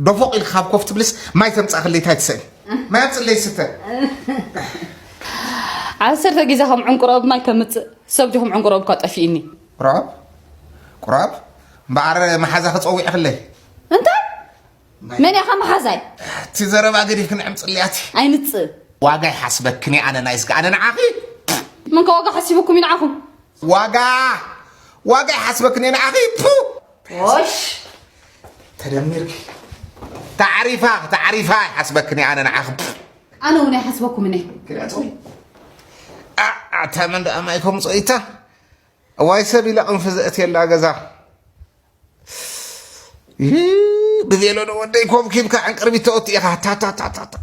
ዶፎቕ ኢልካ ካብ ኮፍ ትብልስ ማይ ተምጻእክለይ እንታይ ትሰእን? ማይ ኣምጽለይ ስተ። ዓሰርተ ግዜ ከም ዕንቁረብ ማይ ከምጽእ ሰብ ዲኹም ዕንቁረብ እኳ ጠፊእኒ። ቁራብ ቁራብ እምበኣር መሓዛ ክጸዊዕክለይ። እንታይ? መን ኢኻ መሓዛይ? እቲ ዘረባ ገዲፍክን ዕምጽለያቲ። ኣይንጽእ። ዋጋ ይሓስበክን ኣነ ናይ ስጋ ኣነ ንዓኺ። መን ከ ዋጋ ሓሲቡኩም እዩ ንዓኹም? ዋጋ ዋጋ ይሓስበክን እየ ንዓኺ። ፑ! ኦሽ! ተደሚርኪ ተዓሪፋ ተዓሪፋ ይሓስበክን እየ ኣነ ንዓኺ። ኣነ እውን ኣይሓስበኩምን እየ። ክልኣቶም ኣታ መን ደኣ ማይ ከምጾ ኢታ። እዋይ ሰብ ኢለ ቅንፊ ዘእትየላ ገዛ። ብቬሎ ዶ ወደይ ኮብኪብካ ዕንቅርቢት ተወቲ ኢኻ። ታታታታታ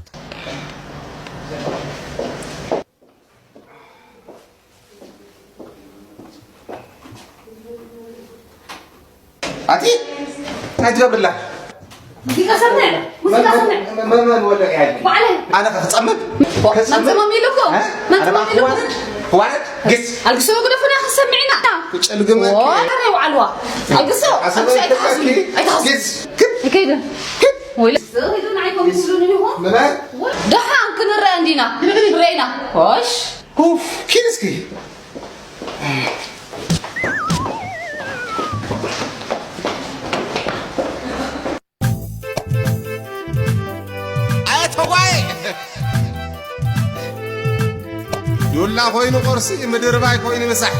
ኣቲ እንታይ ትገብርላ? ሙዚቃ ሰምዕ፣ ሙዚቃ ሰምዕ። መመን ወለ ያል ባዕለ ኣነ ክጸምብ መን ትመም ኢሉኮ? መን ትመም ኢሉኮ? ዋረድ ግስ ኣልግሶ ግደፉና ክሰምዕና። ጨልግመ ዋረድ ይውዓልዋ። ኣልግሶ ኣልግሶ ኣይትሓስኒ ኣይትሓስኒ። ግስ ግስ ከይደ ወይለ ሄዱ ንዓይ ከምስሉን ይኹ። ምናይ ደሓን ክንረአ እንዲና ርአና። ሽ ኡፍ ኪድ እስኪ ኣየተዋይ ዱላ ኮይኑ ቁርሲ ምድርባይ ኮይኑ ምሳሕ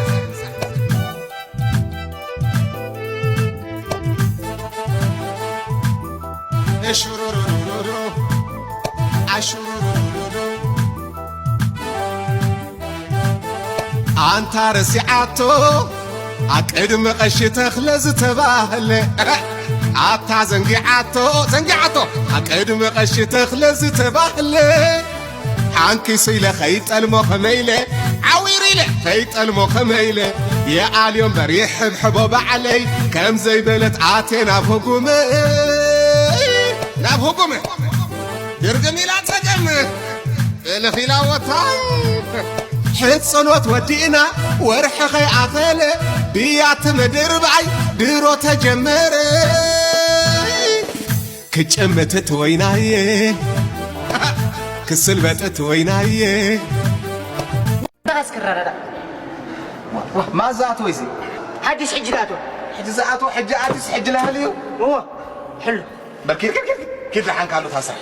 እሽሩሩሩሩሩ ኣሽሩሩሩሩሩ ኣንታ ረሲዓቶ ኣቅድሚ ቀሺ ተኽለ ዝተባህለ ኣታ ዘንጊዓቶ ዘንጊዓቶ ኣቅድሚ ቀሺ ተኽለ ዝተባህለ ሓንኪሱ ኢለ ኸይጠልሞ ኸመይለ ዓዊሩ ኢለ ኸይጠልሞ ኸመይለ ይኣልዮ እምበር ይሕብሕቦ ባዕለይ ከም ዘይበለት ኣቴ ናብ ህጉመ ናብ ህጉመ ድርግም ኢላ ጸገም እልኽ ኢላ ወታ ሕጽኖት ወዲእና ወርሒ ኸይኣኸለ ብያቲ ምድርባይ ድሮ ተጀመረ ክጭምትት ወይናየ ክስልበጥት ወይናየ ዳስ ክረዳዳ ማዛት ወይዚ ሓዲስ ሕጂ ዳቶ ሕጂ ዝኣቶ ሕጂ ኣዲስ ሕጂ ላህል እዩ እዎ ሕሉ በል ኪድ ኪድ ኪድ ኪድ ኪድ ለሓን ካሉ ታስራ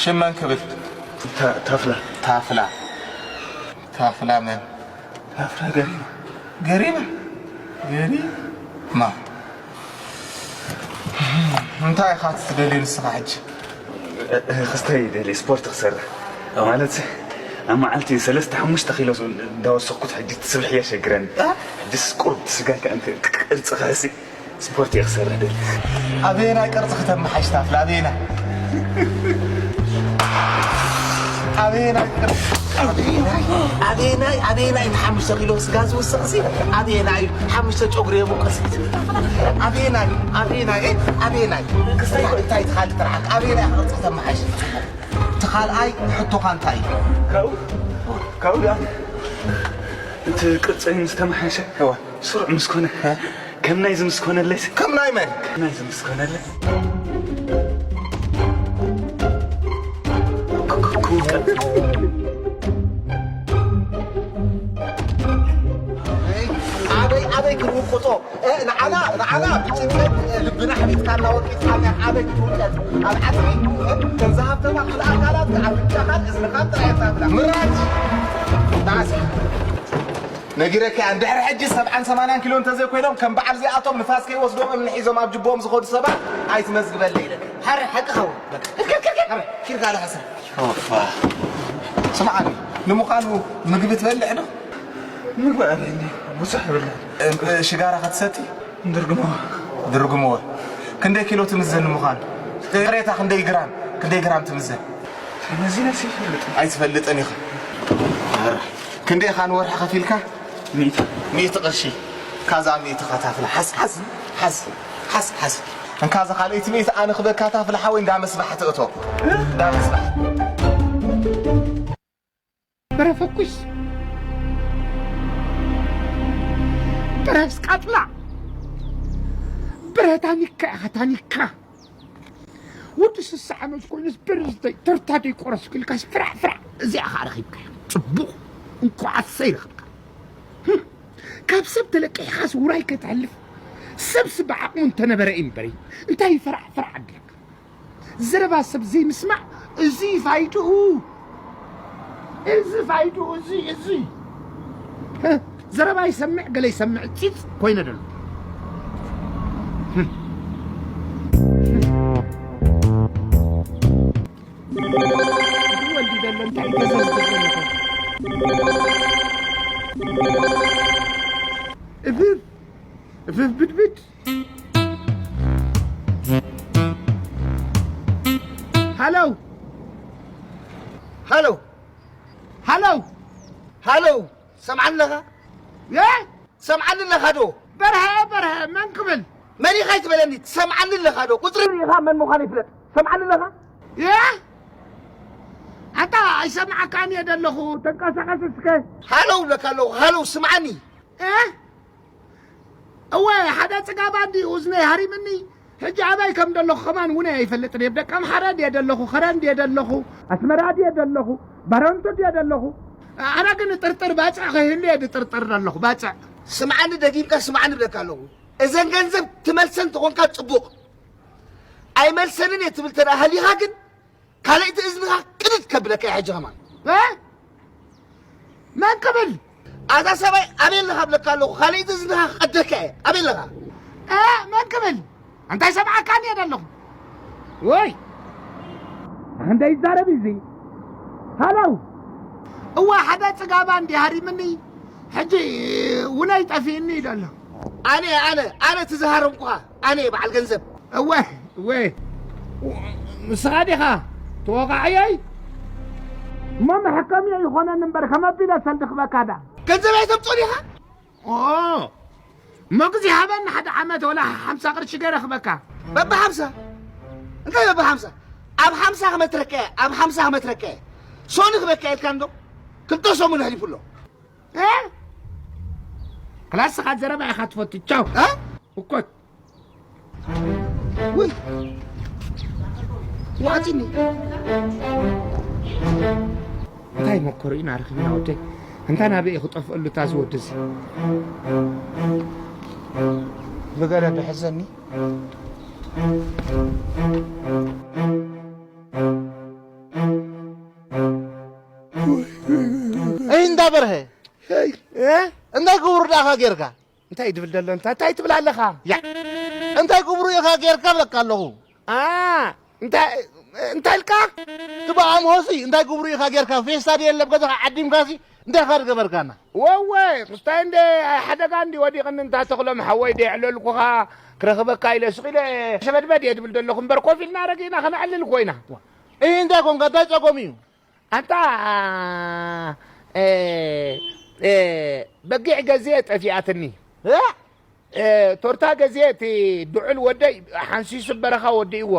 ሽመን ክብል ታፍላ ታፍላ ታፍላ መን ታፍላ ገሪማ ገሪማ ገሪማ እንታይ ኢኻ ትደልዮ ንስኻ ሕጂ? ክስተይ ደልየ ስፖርት ክሰርሕ ማለት ኣብ መዓልቲ ሰለስተ ሓሙሽተ ኪሎ እንዳወሰኽኩት ሕጂ ትስብሕ እያ ሸግረኒ ሕጅስ ቁርብ ትስጋካ እንተ ቅርፂ ክህሲ ስፖርት እየ ክሰርሕ ደልየ ኣበየናይ ቅርፂ ክተመሓይሽ ታፍላ ኣበየናይ ኣበየናይ ቅርፂ ኣበየናይ ኣበየናይ ሓሙሽተ ኪሎ ስጋ ዝውስኽሲ ኣበየናይ ሓሙሽተ ጨጉሪ የሙቀስ ኣበየናይ ኣበየናይ ኣበየናይ ክስታይ እንታይ ትኻል ጥራሕ ኣበየናይ ክቕርፂ ተመሓሽ እቲ ካልኣይ ሕቶኻ እንታይ እዩ ካብኡ ካብኡ ደኣ እቲ ቅርፀይ ምስ ተመሓሸ እዋ ስሩዕ ምስ ኮነ ከም ናይዚ ምስ ኮነለይ ከም ናይ መን ከም ናይዚ ምስ ኮነለይ ኣበይ ኣበይ ክንውቅጦ ንዓና ንዓና ብጭንቀት ልብና ሕቢጥካና ወቂጥካና ኣበይ ክትውቀጥ ኣብ ዓፅሚ ከም ዝሃብተማ ካልእ ኣካላት ኣፍንጫኻን እዝንኻን ጥራይ የብላና ምራጅ ጣዕሲ ነጊረኪ እንድሕር ሕጂ ሰብዓን ሰማንያን ኪሎ እንተዘይኮይኖም ከም በዓል እዚኣቶም ንፋስ ከይወስዶም እምኒ ሒዞም ኣብ ጅቦኦም ዝኸዱ ሰባት ኣይትመዝግበለይ ኢለኪ ሓረ ሓቂ ኸውን ኪርካ ኣለሓሰብ ስምዓኒ ንምዃኑ ምግቢ ትበልዕ ዶ? ምግቢ ኣለኒ ብዙሕ ይብላ ሽጋራ ክትሰቲ ድርግሞ ድርግሞ ክንደይ ኪሎ ትምዘን ንምዃኑ ጥሬታ ክንደይ ግራም ክንደይ ግራም ትምዘን መዚነ ሲፈልጥ ኣይትፈልጥን ኢኻ ክንደይ ኢኻ ንወርሒ ከፊልካ ሚእቲ ቅርሺ ካዛ ሚእቲ ካታፍላ ሓዝ ሓዝ ሓዝ ሓዝ ሓዝ እንካዛ ካልኣይቲ ሚእቲ ኣነ ክበካ ታፍላ ሓወይ እንዳመስባሕ ትእቶ እንዳመስባሕ በረፈኩሽ ጥረብስ ቃጥላ ብረታኒካ ኢኻ ታኒካ ወዲ ስሳ ዓመት ኮይኑስ በርዝተይ ተርታ ደይቆረስኩ ኢልካስ ፍራዕ ፍራዕ። እዚኣ ኸዓ ረኺብካያ። ጽቡቕ። እንኳዕ ኣሰይ ረኸብካ። ህም። ካብ ሰብ ተለቂሕኻስ ውራይ ከተሕልፍ። ሰብስ ብዓቕሙ እንተነበረ እዩ እምበሪ። እንታይ ፍራዕ ፍራዕ ኣቢልካ? ዘረባ ሰብ ዘይምስማዕ፣ እዚ ፋይድኡ። እዚ ፋይድኡ፣ እዚ፣ እዚ። ህህ፣ ዘረባ ይሰምዕ፣ ገለ ይሰምዕ፣ ጺጽ ኮይነ ደሎ። ህህ። ወዲ ደሎ እንታይ ተዘዝግብ ዘለኹ? እፍፍ፣ እፍፍ ብድብድ። ሃሎ። ሃሎ። ሃሎ። ሃሎ። ሰምዓኒ ኣለኻ? እ? ሰምዓኒ ኣለኻ ዶ? በርሀ፣ በርሀ፣ መን ክብል? መን ኢኻ ኣይትበለኒ፣ ትሰምዓኒ ኣለኻ ዶ? ቁጽሪ ርኢኻ መን ምዃነይ ፍለጥ። ሰምዓኒ ኣለኻ? እ? ኣታ ኣይሰምዓካን እየ ደለኹ፣ ተንቀሳቐስ እስከ። ሃሎ እብለካ ኣለኹ፣ ሃሎ፣ ስምዓኒ። እ? እወ፣ ሓደ ጽጋባ እንድዩ እዝነይ ሃሪምኒ። ሕጂ ኣበይ ከም ደለኹ ከማን እውን ኣይፈልጥን እየ። ደቂ ኣምሓራ ድየ ደለኹ፣ ከረን ድየ ደለኹ፣ ኣስመራ ድየ ደለኹ፣ ባረንቱ ድየ ደለኹ? ኣነ ግን ጥርጥር ባጽዕ ከይህሉ እየ ዝጥርጥር ደለኹ፣ ባጽዕ። ስምዓኒ፣ ደጊምካ ስምዓኒ እብለካ ኣለኹ። እዘን ገንዘብ ትመልሰን ተኾንካ ጽቡቕ። ኣይመልሰንን እየ ትብል ተደኣ ሃሊኻ ግን፣ ካልኣይቲ እዝንኻ ቅድድ ከብለካ እየ ሕጂ ከማን። እ? መን ክብል? ኣታ ሰብኣይ ኣበይ ኣለኻ እብለካ ኣለኹ። ካልኣይቲ እዝንኻ ክቐደካ እየ። ኣበይ ኣለኻ? እ? መን ክብል? እንታይ ሰምዓካኒ እየ ዘለኹ። ወይ! እንደ ይዛረብ እዚ። ሃሎ! እዋ ሓደ ጽጋባ እንዲ ሃሪምኒ። ሕጂ ውነይ ጠፊእኒ እዩ ዘሎ። ኣነ፣ ኣነ፣ ኣነ እቲ ዝሃረምኩኻ፣ ኣነ እየ በዓል ገንዘብ። እወ፣ እወ። ንስኻ ዲኻ ተወቓዕየይ? እሞ መሐከሚ ይኾነኒ እምበር፣ ከመ ኣቢለ ሰልዲ ክበካ ዳ? ገንዘብ ኣይተምጽኦ ዲኻ? ኦ፣ እሞ ግዜ ሃበኒ፣ ሓደ ዓመት ወላ ሓምሳ ቅርሺ ገይረ ክበካ። በብሓምሳ? እንታይ በብሓምሳ? ኣብ ሓምሳ ክመትረካ እየ፣ ኣብ ሓምሳ ክመትረካ እየ። ሶኒ ክበካ ኢልካ እንዶ? ክልተ ሰሙን ኣሕሊፉ ኣሎ። እ? ክላስኻ ዘረባ ኢኻ ትፈቱ። ቻው። እ? እኮት። ውይ። ዋዕጺኒ። እንታይ መከሩ ኢና ረኺብና ወደይ? እንታይ ናበይ እዩ ክጠፍአሉ እታ ዝወዲ እዚ? ብገለ ድሕዘኒ። እይ፣ እንዳ በርሀ። ሄይ። እ? እንታይ ክቡር ደኣኻ ጌርካ? እንታይ ድብል ደሎ? እንታይ፣ እንታይ ትብል ኣለኻ? ያ። እንታይ ክቡር ኢኻ ጌርካ ብለካ ኣለኹ። ኣ፣ እንታይ፣ እንታይ ኢልካ? ትበኣም ሆሲ፣ እንታይ ክቡር ኢኻ ጌርካ? ፌስታ ድየ ለብ ገዛኻ ዓዲምካሲ፣ እንታይ ኢኻ ዝገበርካና? ወወ፣ ክስታይ እንደ ሓደጋ እንዲ ወዲቕኒ እንታ ተኽሎም ሓወይ ደየዕለልኩኻ ክረኽበካ ኢለ ስቕ ኢለ ሸበድበድ እየ ድብል ደለኹ እምበር ኮፍ ኢልና ረጊእና ከነዕልል ኮይና። እይ፣ እንታይ ኮንካ? እንታይ ጸገም እዩ? ኣንታ፣ እ፣ እ፣ በጊዕ ገዝየ ጠፊኣትኒ። እ? እ፣ ቶርታ ገዝየ እቲ ድዑል ወደይ ሓንሲሱ በረኻ ወዲእዎ።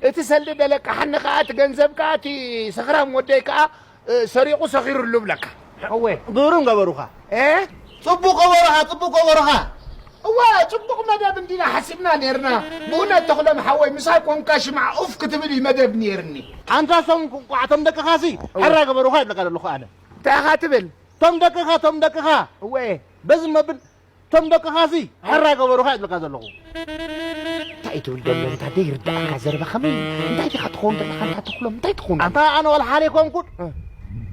እቲ ሰልዲ ደለቃሓኒ ከኣ፣ እቲ ገንዘብ ከኣ፣ እቲ ሰኽራም ወደይ ከኣ፣ እ፣ ሰሪቑ ሰኺሩሉ ብለካ። እወ። ግሩም ገበሩኻ። እ? ጽቡቕ ገበሩኻ፣ ጽቡቕ ገበሩኻ። እወ፣ ጽቡቕ መደብ እንዲና ሓሲብና ኔርና። ብእውነት ተኽሎም ሓወይ፣ ምሳይ ኮንካ ሽምዓ ኡፍ ክትብል እዩ መደብ ኔርኒ። ኣንታ እቶም ቁቋዕ፣ እቶም ደቅኻሲ እወ። ሕራይ ገበሩኻ ይብለካ ዘለኹ ኣነ። እንታይ ኢኻ ትብል? እቶም ደቅኻ፣ እቶም ደቅኻ። እወ። በዚ መብል፣ እቶም ደቅኻሲ ሕራይ ገበሩኻ ይብለካ ዘለኹ። እንታይ ትብል ዘሎ? እንታይ ደይርድኣካ ዘረባ ከመይ? እንታይ ዲኻ ትኸውን ዘለኻ? እንታይ ተኽሎም? እንታይ ትኸውን? ኣንታ ኣነ ወላ ሓደ ኣይኮንኩን። እ።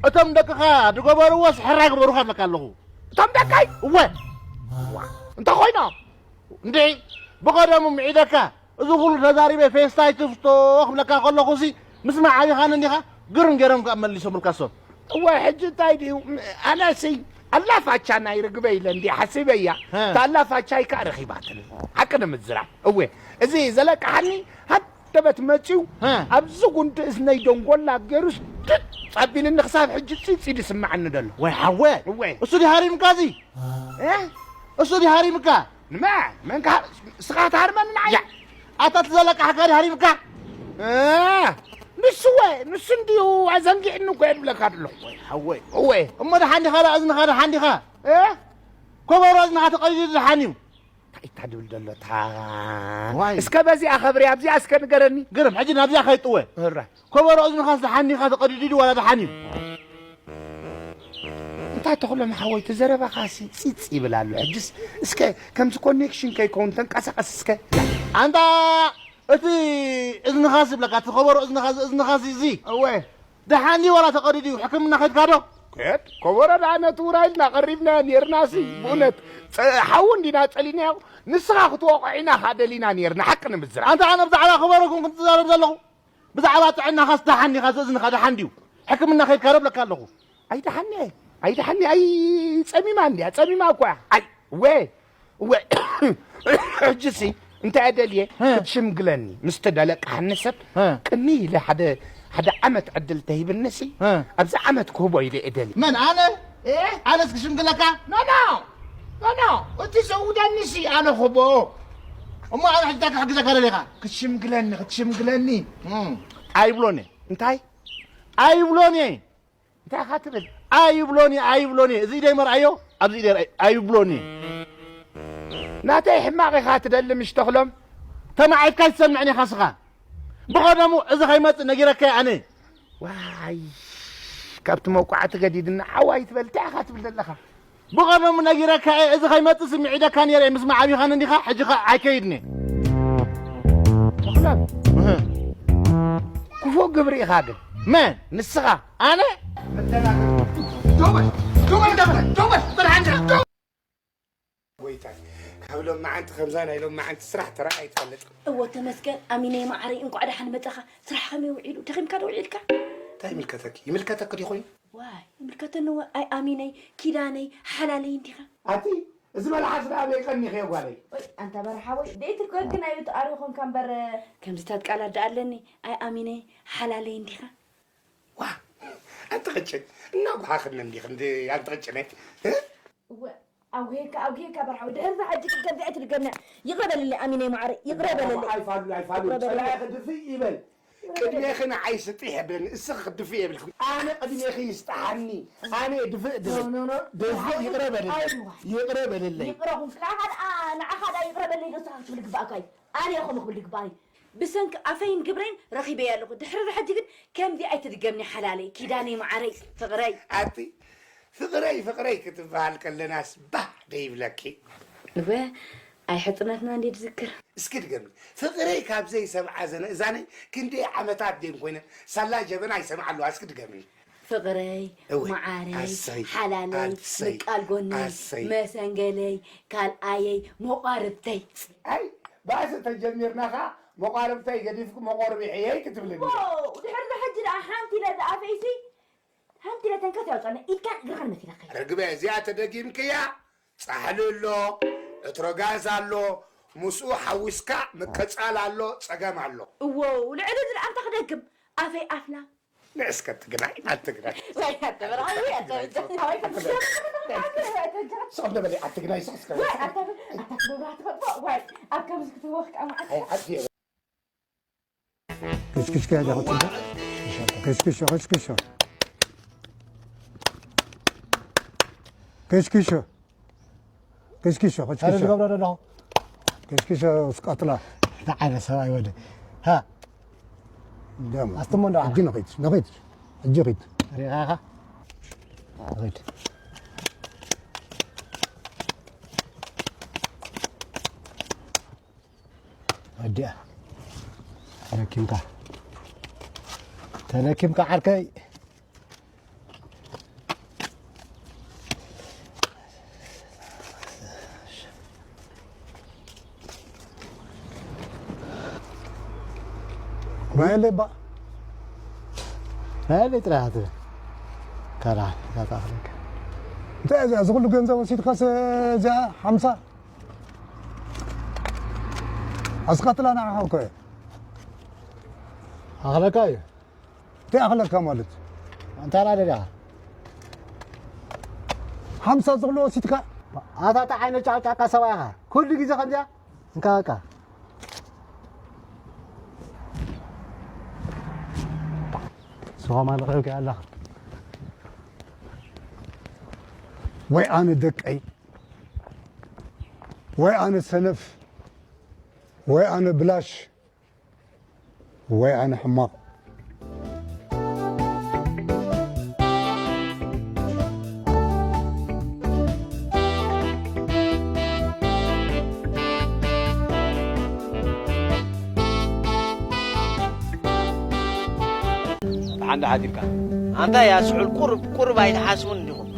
እቶም ደቅኻ ዝገበርዎስ ሕራይ ገበሩኻ ይብለካ ኣለኹ። እቶም ደቀይ? እወ። እንተ ኾይኖም? እንድዒ፣ ብቐደሙ ምዒደካ፣ እዚ ኹሉ ተዛሪበ ፌስታይ ትፍቶ ክብለካ ከለኹሲ፣ ምስ መዓቢኻኒ እንዲኻ፣ ግርም ገይሮም ከኣ መሊሶምልካ እሶም። እወ፣ ሕጂ እንታይ ድዩ? ኣነሲ ኣላፋቻ ናይ ርግበ ኢለ እንዲ ሓሲበያ፣ ሀ። እታ ኣላፋቻይ ከኣ ረኺባትኒ። ሓቂ ንምዝራብ። እወ፣ እዚ ዘለቅሓኒ ሃደበት መጺኡ፣ ሀ። ኣብዚ ጉንዲ እዝነይ ደንጎላ ገይሩስ ድጽ ኣቢልኒ ክሳብ ሕጂ ጺጽ እዩ ዝስምዓኒ ዘሎ። ወይ ሓወ፣ እወ። እሱ ድዩ ሃሪምካ እዚ? እ? እሱ ድዩ ሃሪምካ? ንመ-፣ መን ክሃ-፣ ንስኻ ትሃርመኒ ንዓይ? ያ፣ ኣታ እቲ ዘለቃሕካ ድዩ ሃሪምካ? እ፣ ንሱ ወ-፣ ንሱ እንድዩ ኣዘንጊዕኒ እኮ እየ ዝብለካ ዘለኹ። ወይ ሓወይ። እወ። እሞ ደሓን ዲኻ? ደኣ እዝንኻ ደሓን ዲኻ? እ? ኮበሮ እዝንኻ ተቐዲዱ ደሓን እዩ። እንታይ ትብል ዘሎ እታ? ዋይ። እስከ በዚኣ ኸብሪ ኣብዚኣ እስከ ንገረኒ። ግርም፣ ሕጂ ናብዚኣ ከይጥወ። እረ። ከበሮ እዝንኻስ ደሓን ኢኻ ተቐዲዱ ድዩ ዋላ ደሓን እዩ? እንታይ ተኽሎም ሓወይ፣ እቲ ዘረባኻሲ ፂፅ ይብል ኣሎ። ሕጅስ እስከ ከምዚ ኮኔክሽን ከይከውን ተንቀሳቐስ እስከ። ኣንታ እቲ እዝንኻ ዝብለካ፣ እቲ ከበሮ እዝንኻ፣ እዚ እዝንኻ እዚ፣ እዚ። እወ። ደሓን ድዩ ዋላ ተቐዲዱ እዩ? ሕክምና ከድካ ዶ? ከድ፣ ከበሮ ደኣ ነቲ ውራይ ኢልና ቀሪብናዮ ኔርናሲ። ብእውነት፣ ጸ-፣ ሓዊ እንዲና ጸሊናዮ። ንስኻ ክትወቕዖ ኢና ኸኣ ደሊና ኔርና፣ ሓቂ ንምዝራብ። ኣንታ ኣነ ብዛዕባ ከበሮ ኩን ክትዛረብ ዘለኹ። ብዛዕባ ጥዕናኻስ ደሓን ዲኻ? እዚ እዝንኻ ደሓን ድዩ? ሕክምና ከይድካ ዶ እብለካ ኣለኹ። ኣይ ደሓን እየ፣ ኣይ ደሓን እየ፣ ኣይ ጸሚማ እንድያ፣ ጸሚማ እኮ እያ። ኣይ፣ ወ-፣ ወ-፣ ሕጂሲ እንታይ እየ ደልየ? እ። ክትሽምግለኒ፣ ምስቲ ደለቃ ሓኒ ሰብ እ። ቅኒ ኢለ ሓደ፣ ሓደ ዓመት ዕድል ተሂብንሲ፣ እ። ኣብዚ ዓመት ክህቦ ኢለ እየ ደልየ። መን፣ ኣነ? እ? ኣነስ ክሽምግለካ? ኖ፣ ኖ፣ ኖ፣ ኖ፣ እቲ ዘውደኒሲ ኣነ ክህቦ። እሞ ኣነ ሕጂ እንታይ ክሕግዘካ ደሊኻ? ክትሽምግለኒ፣ ክትሽምግለኒ። እም። ኣይብሎን እየ። እንታይ? ኣይብሎን እየ። እንታይ ኢኻ ትብል? ኣይብሎን እየ፣ ኣይብሎን እየ። እዚ ኢደይ መርኣዮ፣ ኣብዚ ኢደይ ርኣይ-፣ ኣይብሎን እየ። ናተይ ሕማቕ ኢኻ ትደሊ ምሽ ተኽሎም? ተማዒትካ ኣይትሰምዕን ኢኻ ስኻ። ብቐደሙ እዚ ከይመጽእ ነጊረካ እየ ኣነ። ዋይ፣ ካብቲ መውቃዕቲ ገዲድና ዓው ኣይትበል፣ እንታይ ኢኻ ትብል ዘለኻ? ብቐደሙ ነጊረካ እየ፣ እዚ ከይመጽእ ስምዒደካ ነይረ እየ፣ ምስ መዓቢኻኒ እንዲኻ፣ ሕጂ ኸ ኣይከይድን እየ። ተኽሎም፣ እህ። ክፉእ ግብሪ ኢኻ ግን። መን? ንስኻ። ኣነ? መደናገር። ደው በል፣ ደው በል፣ ደው በል፣ ደው በል፣ በል፣ ሓንዳ፣ ደው። ጎይታይ፣ ካብ ሎም መዓንቲ ከምዛ ናይ ሎም መዓንቲ ስራሕ ተራእያ ኣይትፈልጥ። እወ ተመስገን ኣሚነይ መዓረይ፣ እንቋዕ ደሓን መጻኻ። ስራሕ ከመይ ውዒሉ? ደኺምካ ዶ ውዒልካ? እንታይ ይምልከተኪ? ይምልከተኪ ዲዩ ኮይኑ? ዋይ፣ ይምልከተኒ እወ። ኣይ ኣሚነይ፣ ኪዳነይ፣ ሓላለይ እንዲኻ። ኣቲ፣ እዚ መልሓስ ደኣ ኣበይ ቀኒኽዮ ጓለይ? ወይ፣ ኣንታ በርሓ ወይ፣ ደይትርኮ ግን ኣዩ ተኣሪኹም ከምበር። ከምዚታት ቃላት ደኣ ኣለኒ። ኣይ ኣሚነይ፣ ሓላለይ እንዲኻ። ዋ፣ ኣንቲ ቅጭን፣ እናጓሓኽኒ እንዲኽ እንዲ ኣንቲ ቅጭነይ። እ? እወ፣ ኣውሄካ፣ ኣውሄካ በርሓዊ፣ ድሕሪ ዛ ሕጂ ግን ከምዚ ኣይትድገምና። ይቕረ በልለይ ኣሚነይ መዓረይ፣ ይቕረ በልለይ። ኣይፋሉ፣ ኣይፋሉ፣ ይቕረ በልለይ። ጸላኢ ክድፍእ ይበል። ቅድሜኺ ንዓይ ስጢሕ የብለኒ፣ እስኺ ክትድፍእ የብልክን። ኣነ ቅድሜኺ ይስጥሓኒ፣ ኣነ እየ ድፍእ ድብል። ኖ፣ ኖ፣ ኖ። ድፍእ፣ ይቕረ በልለይ፣ ኣይዋ። ይቕረ በልለይ። ይቕረ ኩንክ፣ ንዓኻ ደኣ፣ ንዓኻ ደኣ ይቕረ በልለይ ዶ ንስኻ ክትብል ግባእካ እዩ? ኣነ እየ ከምኡ ክብል ዝግባእኒ። ብሰንኪ ኣፈይን ግብረይን ረኺበያ ኣለኹ። ድሕሪ ሕጂ ግን ከምዚ ኣይትድገምኒ ሓላለይ፣ ኪዳነይ፣ መዓረይ፣ ፍቕረይ። ኣቲ ፍቕረይ፣ ፍቕረይ ክትበሃል ከለናስ ባህ ደይብለኪ? እወ፣ ኣይ ሕጽነትና እንዴ ትዝክር? እስኪ ድገሚ። ፍቕረይ ካብ ዘይሰምዓ ዘነእዛነይ ክንደይ ዓመታት ድየን ኮይነን ሳላ ጀበና ይሰምዓ ኣለዋ። እስኪ ድገሚ። ፍቕረይ፣ እወ፣ መዓረይ፣ ኣሰይ፣ ሓላለይ፣ ኣሰይ፣ ምቃል ጎነይ፣ ኣሰይ። መሰንገለይ፣ ካልኣየይ፣ መቋርብተይ። ኣይ፣ ባእሲ ተጀሚርና ኸኣ መቋርብተይ ገዲፍኩ መቆርቢዐየይ ክትብልኒ። ዋው፣ ድሕሪ እዚ ሕጂ ደኣ ሓንቲ ኢለ ዝኣፈይሲ፣ ሓንቲ ኢለ ተንከስ ያውጸና፣ ኢድካን እግርኻን መሲለካ። ርግበ፣ እዚኣ ተደጊምክያ፣ ጻሕሊ ኣሎ፣ ዕትሮ ጋዝ ኣሎ፣ ምስኡ ሓዊስካ ምቅጻል ኣሎ፣ ጸገም ኣሎ። እዎ፣ ልዕሊ እዚ ደኣ እንታይ ክደግም? ኣፈይ ኣፍላ። ንእስከ ትግራይ፣ ኣትግራይ። ወይ ኣተ በርሃዊ፣ ኣተ በጃ። ኣወይ፣ ኣተ በጃ። ስቕ እንደ በሊ ኣትግራይ፣ ስቕ እስከ። ወይ ኣተ በ-፣ ኣተ ክትገብራ ትፈልጦ? ወይ ኣብ ከምዚ ክትህወኽ ከዓ መዓት። ኣይ፣ ዓዲ እየ። ክሽክሽ ከያ ጃኸት እንደ። ክሽክሽ፣ ክሽክሽ። ክሽክሽ። ክሽኪሾ፣ ሕጂ ክሽኪሾ። ዝገብሮ ዘለኹ። ክሽኪሾ ስቀጥላ። እንታይ ዓይነት ሰብኣይ ወደ? ሃ? ደሞ። ኣስትሞ እንዶ ሕጂ ንኺድ፣ ንኺድ። ሕጂ ኺድ። ሪኢኻ ኢኻ? ንኺድ። ወዲኣ። ተለኪምካ። ተለኪምካ ዓርከይ። ማይለ ባ። ማይለ ጥራሕ ትብል። ካራ፣ ካታ ኣኽለካ። እንታይ እዚኣ፣ እዚ ኩሉ ገንዘብ ወሲድካስ እዚኣ ሓምሳ? ኣስኻትላ ንዓኻ እኮ እየ። ኣኽለካ እዩ። እንታይ ኣኽለካ ማለት? ኣንታ ራደ ዲኻ? ሓምሳ ዝኽሎ ወሲድካ? ኣታ እንታይ ዓይነት ጫውጫውካ ሰብኣይ ኢኻ? ኩሉ ግዜ ከምዚኣ? እንካ በቃ። ስኻ ማለት ኸይንከ ኣለኻ። ወይ ኣነ ደቀይ። ወይ ኣነ ሰነፍ፣ ወይ ኣነ ብላሽ፣ ወይ ኣነ ሕማቕ። ብሓንዳ ሓዲርካ። ኣንታ ያ ስሑል ቁርብ ቁርብ ኣይትሓስቡን እንዲኹም።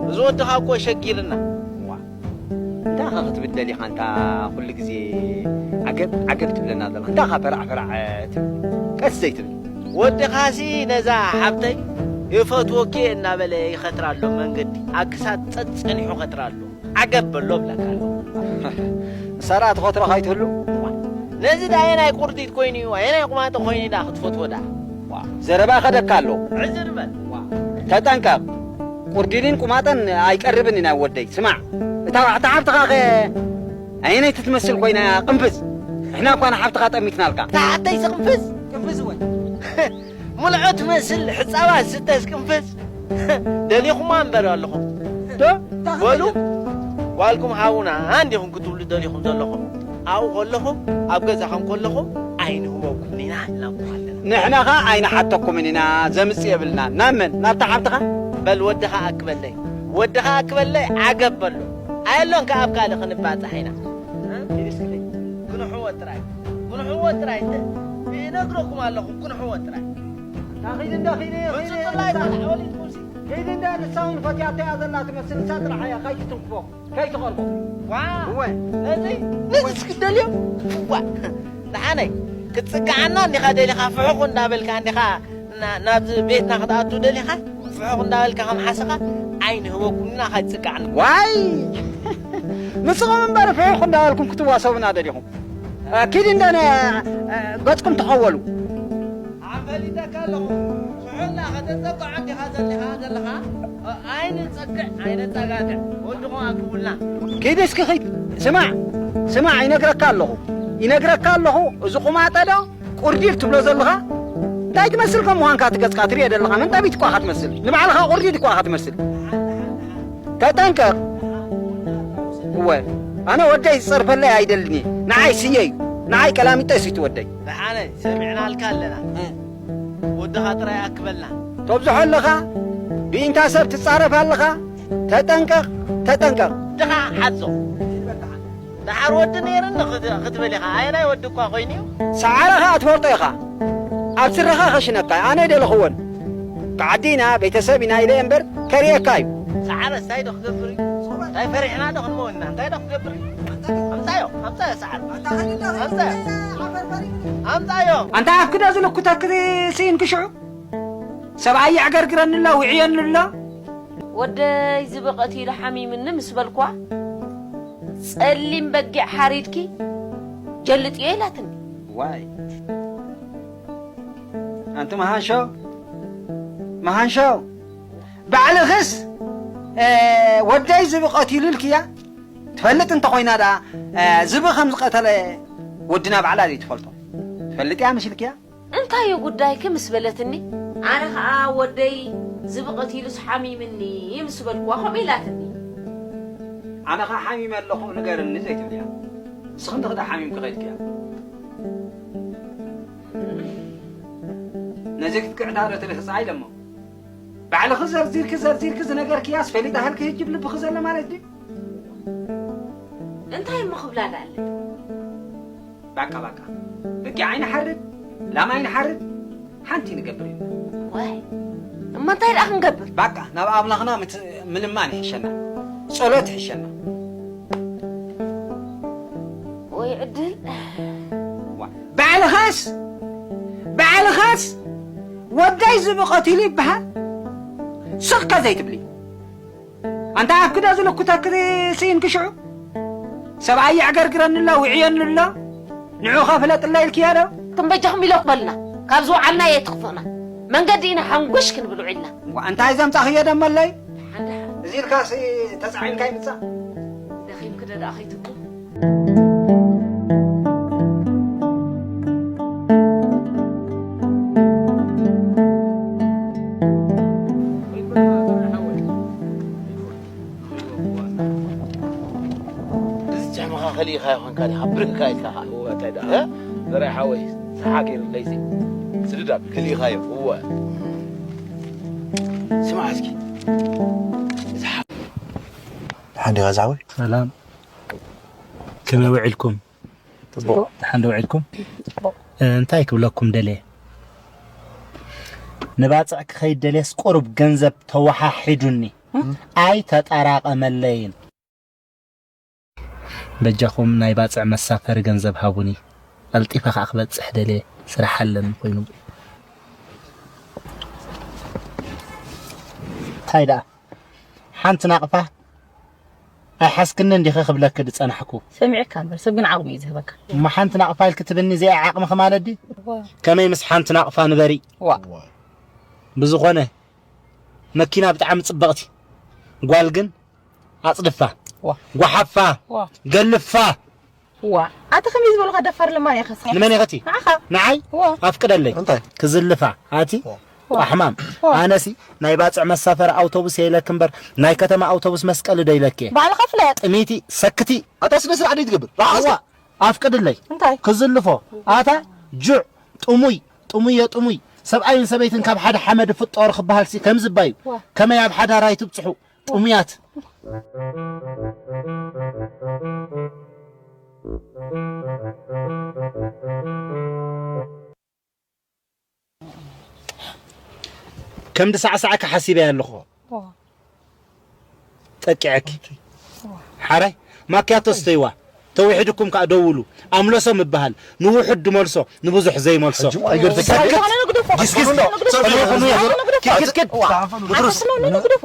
እዚ ወድኻ እኮ ሸጊርና። ዋ፣ እንታይ ኸ ክትብል ደሊኻ? እንታ ኩሉ ግዜ ዓገብ ዓገብ ትብለና ዘለኻ? እንታይ ኸ ፈራዕ ፈራዕ ትብል? ቀስ ዘይትብል? ወድኻሲ ነዛ ሓብተይ ይፈትወኪ እየ እናበለ ይኸትራ ኣሎ መንገዲ። ኣብ ክሳድ ጸጸኒሑ ኸትራ ኣሎ። ዓገብ በሎ እብለካ ኣለኹ። ንሳ ደኣ ትኸትሮ ከይትህሉ? ነዚ ደኣ ኣየናይ ቁርዲድ ኮይኑ እዩ? ኣየናይ ቁማጦ ኮይኑ ደኣ ክትፈትዎ ደኣ? ዘረባ ይኸደካ ኣሎ። ዕዝር በል። ተጠንቀቕ። ቁርዲድን ቁማጠን ኣይቀርብን እዩ ናይ ወደይ። ስማዕ፣ እታ ዋዕታ ሓብትኻ ኸ ኣየነይቲ ትመስል ኮይና እያ ቅንፍዝ? ንሕና እኳ ንሓብትኻ ጠሚትናልካ። እታ ሓተይ ስቕንፍዝ? ቅንፍዝ ወይ? ሙልዖ ትመስል ሕጻባ ዝተስ ቅንፍዝ። ደሊኹማ እምበር ኣለኹም። ዶ? በሉ፣ ጓልኩም ሃቡና እንዲኹም ክትብሉ ደሊኹም ዘለኹም። ኣብኡ ከለኹም፣ ኣብ ገዛኹም ከለኹም ኣይንህበኩምን ኢና ኢልናኩም ኣለና። ንሕና ኸኣ ኣይንሓተኩምን ኢና፣ ዘምጽእ የብልናን። ናብ መን? ናብታ ሓብትኻ? በል ወድኻ ኣክበለይ፣ ወድኻ ኣክበለይ፣ ዓገብ በሎ። ኣየሎን ከኣ ኣብ ካልእ ክንባጻሕ ኢና። እ? ክንሕዎ ጥራይ፣ ክንሕዎ ጥራይ። ተ-፣ ይነግረኩም ኣለኹ፣ ክንሕዎ ጥራይ። ዳኺድ እንዳ ኺደ፣ ኺደ፣ ምጽጽላይ ጻልሕ ወሊድኩምሲ። ኺድ እንዳ ንሳ እውን ፈትያቶ እያ ዘላ ትመስል፣ ንሳ ጥራሕ እያ ከይትትንክፎ፣ ከይትቐርቦ። ዋ! እወ። ነዚ፣ ነዚ እስኪ ደልዮ። ዋ! ደሓነይ፣ ክትጽግዓና እንዲኻ ደሊኻ፣ ፍሑኽ እንዳበልካ እንዲኻ፣ ና-፣ ናብዚ ቤትና ክትኣቱ ደሊኻ፣ ፍሑኽ እንዳበልካ ከም ሓሰኻ፣ ኣይንህበኩምና ከይትጽግዓና። ዋይ! ንስኹም እምበር ፍሑኽ እንዳበልኩም ክትዋሰቡና ደሊኹም። እ፣ ኪድ እንደ ነ-፣ እ፣ ገጽኩም ተኸወሉ። ኣፈሊጠካ ኣለኹ። ስሑልና ከተጸግዖ እንዲኻ ዘሊኻ ዘለኻ። እ፣ ኣይንጸግዕ፣ ኣይነጸጋግዕ። ወድኹም ኣክቡልና። ኪድ እስኪ ኺድ። ስማዕ፣ ስማዕ፣ ይነግረካ ኣለኹ። ይነግረካ ኣለኹ። እዚ ቁማጠ ዶ ቁርዲድ ትብሎ ዘለኻ? እንታይ ትመስል ከም ምዃንካ እቲ ገጽካ ትርእዮ ዘለኻ? መንጠቢት እኳ ኢኻ ትመስል። ንባዕልኻ ቁርዲድ እኳ ኢኻ ትመስል። ተጠንቀቕ። እወ፣ ኣነ ወደይ ዝጸርፈለይ ኣይደልን እየ። ንዓይ ስየ እዩ። ንዓይ ቀላሚጠ እዩ እቲ ወደይ። ደሓነ፣ ሰሚዕናልካ ኣለና። እ። ወድኻ ጥራይ ኣክበልና። ተብዝሖ ኣለኻ? ብኢንታ ሰብ ትጻረፍ ኣለኻ? ተጠንቀቕ፣ ተጠንቀቕ። ወድኻ ሓዞ። ደሓር ወዲ ነይርኒ ክት-፣ ክትብል ኢኻ። ኣየናይ ወዲ እኳ ኮይኑ እዩ? ሰዓረ ኸኣ ትፈልጦ ኢኻ። ኣብ ስረኻ ኸሽነካ፣ ኣነ ደለኽዎን። ከዓዲ ኢና፣ ቤተሰብ ኢና ኢለ እምበር፣ ከርእየካ እዩ። ሰዓረ እንታይ ዶ ክገብር እዩ? እንታይ ፈሪሕና ዶ ክንመውት ኢና? እንታይ ዶ ክገብር እዩ? ኣምጻዮ፣ ኣምጻዮ ሰዓረ። ኣምጻዮ። ኣምጻዮ። ኣንታ ኣፍክዶ ዝልኩተክ ስኢንኪ ሽዑ? ሰብኣይ የዕገርግረኒ ኣሎ፣ ውዕየኒ ኣሎ። ወደይ ዝብኢ ቀቲሉ ሓሚምኒ ምስ በልኳ፣ ጸሊም በጊዕ ሓሪድኪ ጀልጥዮ ኢላትኒ። ዋይ። ኣንቲ መሃንሾ፣ መሃንሾ፣ ባዕልኽስ፣ እ፣ ወደይ ዝብኢ ቀቲሉ ኢልክያ? ትፈልጥ እንተኾይና ደኣ፣ እ፣ ዝብኢ ከም ዝቐተለ ወድና ባዕላ ዘይትፈልጦ? ትፈልጥ እያ መሲልክያ? እንታይ እዩ ጉዳይኪ ምስ በለትኒ፣ ኣነ ኸኣ ወደይ ዝብኢ ቀቲሉስ ሓሚምኒ ምስ በልክዋ ከምኡ ኢላትኒ። ኣነ ኸኣ ሓሚመ ኣለኹ ንገርኒ ዘይትብልያ? ንስኺ እንድኺ ደኣ ሓሚምኪ ኸይድክያ? ነዚ ክትግዕታ ዶ ትልህጻ ኢለ እሞ። ባዕልኺ ዘርዚርኪ ዘርዚርኪ ዝነገርክያስ ፈሊጣ ህልኪ ህጂ ብልብኺ ዘሎ ማለት ድዩ? እንታይ እሞ ክብላ ደኣ ኣለኒ? ባቃ ባቃ። በጊዕ ኣይንሓርድ፣ ላም ኣይንሓርድ፣ ሓንቲ ንገብር ኢልና። ዋይ፣ እሞ እንታይ ደኣ ክንገብር? ባቃ፣ ናብ ኣምላኽና ምት-፣ ምልማን ይሕሸና። ጸሎት ይሕሸና። ወይ ዕድል። ዋ፣ ባዕልኻስ፣ ባዕልኻስ ወደይ ዝብኢ ቀቲሉ ይበሃል። ስቕ ከ ዘይትብሊ? ኣንታ ኣፍክዶ ዝልኩተኪ ስኢንኪ ሽዑ? ሰብኣይ የዕገርግረኒ ኣሎ፣ ውዕየኒ ኣሎ። ንዑ ከፍለጥለይ ኢልክዮ ዶ? ከም በጃኹም ኢለኩም በልና። ካብ ዝወዓልና የትኽፉእና። መንገዲ ኢና ሓንጎሽ ክንብል ውዒልና። ዋ፣ እንታይ ዘምጻእኽዮ ደመለይ? ሓንዳ ሓ- እዚ ኢልካሲ ተጻዒንካ ይምጻእ። ደኺምኪ ዶ ደኣ ከይትብሉ? እዚ ጃማ ካዲ ሃብርክ ካይካ ኸዓ። እወ፣ እንታይ ደኣ? እ? ዘርኣይ ሓወይ፣ ሰሓ ገይሩ ለይሲ። ስድድ ኣቢሉ። ክሊኻዮ። እወ። ስማዕ እስኪ። እዚ ሓ- ደሓን ዲኻ ዝሓወይ? ሰላም። ከመይ ውዒልኩም? ጽቡቕ። ደሓን ዶ ውዒልኩም? ጽቡቕ። እ፣ እንታይ ክብለኩም ደልየ? ንባጽዕ ክኸይድ ደልየስ ቁሩብ ገንዘብ ተወሓሒዱኒ። እ? ኣይተጠራቐመለይን። በጃኹም ናይ ባጽዕ መሳፈሪ ገንዘብ ሃቡኒ። ቀልጢፈ ከኣ ክበጽሕ ደልየ፣ ስራሕ ኣለኒ ኮይኑ። እንታይ ደኣ? ሓንቲ ናቕፋ ኣይሓዝክኒ እንዲኺ ክብለኪ ዝጸናሕኩ። ሰሚዐካ እምበር፣ ሰብ ግን ዓቕሚ እዩ ዝህበካ። እሞ ሓንቲ ናቕፋ ኢልኪ ትብኒ፣ እዚኣ ዓቕምኺ ማለት ድዩ? እዋ። ከመይ ምስ ሓንቲ ናቕፋ ንበሪ? ዋ። ብዝኾነ፣ መኪና ብጣዕሚ ጽብቕቲ፣ ጓል ግን ኣጽድፋ፣ ዋ። ጓሓፋ፣ ዋ። ገልፋ። ዋ። ኣቲ ከመይ ዝበሉኻ ደፋር ለማን ኢኻ። ንመን ኢኸቲ? ንዓኻ። ንዓይ? ዋ። ኣፍቅደለይ። እንታይ? ክዝልፋ። ኣቲ? ዋ። ኣሕማም። ዋ። ኣነሲ ናይ ባጽዕ መሳፈሪ ኣውቶቡስ የኢለኪ እምበር ናይ ከተማ ኣውቶቡስ መስቀሊ ዶ ኢለኪ? ባዕልኻ ፍለጥ። ጥሚቲ፣ ሰክቲ። ኣታ ስነ ስርዓት ደይ ትገብር? ዋ። ኣፍቅድለይ። እንታይ? ክዝልፎ። ኣታ ጁዕ፣ ጥሙይ፣ ጥሙየ ጥሙይ። ሰብኣይን ሰበይትን ካብ ሓደ ሓመድ ፍጠሩ ክበሃል ሲ ከም ዝባዩ። ዋ። ከመይ ኣብ ሓዳር ኣይትብጽሑ? ጥሙያት። ከም ድሳዕሳዕካ ሓሲበያ ኣለኹ። ዋ። ጠቂዐኪ። ዋ። ሓራይ ማክያቶ ስተይዋ። ተውሒድኩም ከኣ ደውሉ። ኣምለሶም እበሃል። ንውሑድ ድመልሶ፣ ንብዙሕ ዘይመልሶ። ሕጂ እኮ ኣይገርተካ። ሰክት። ዝኾነ ንግደፎ። ዲስኪት። ዝኾነ ንግደፎ። ጸልዩ ዝኾነ ንግደፎ። ኪድ፣ ኪድ፣ ኪድ። ዋ። ቡጥሩስ። ኣታ ስለ ንግደፎ።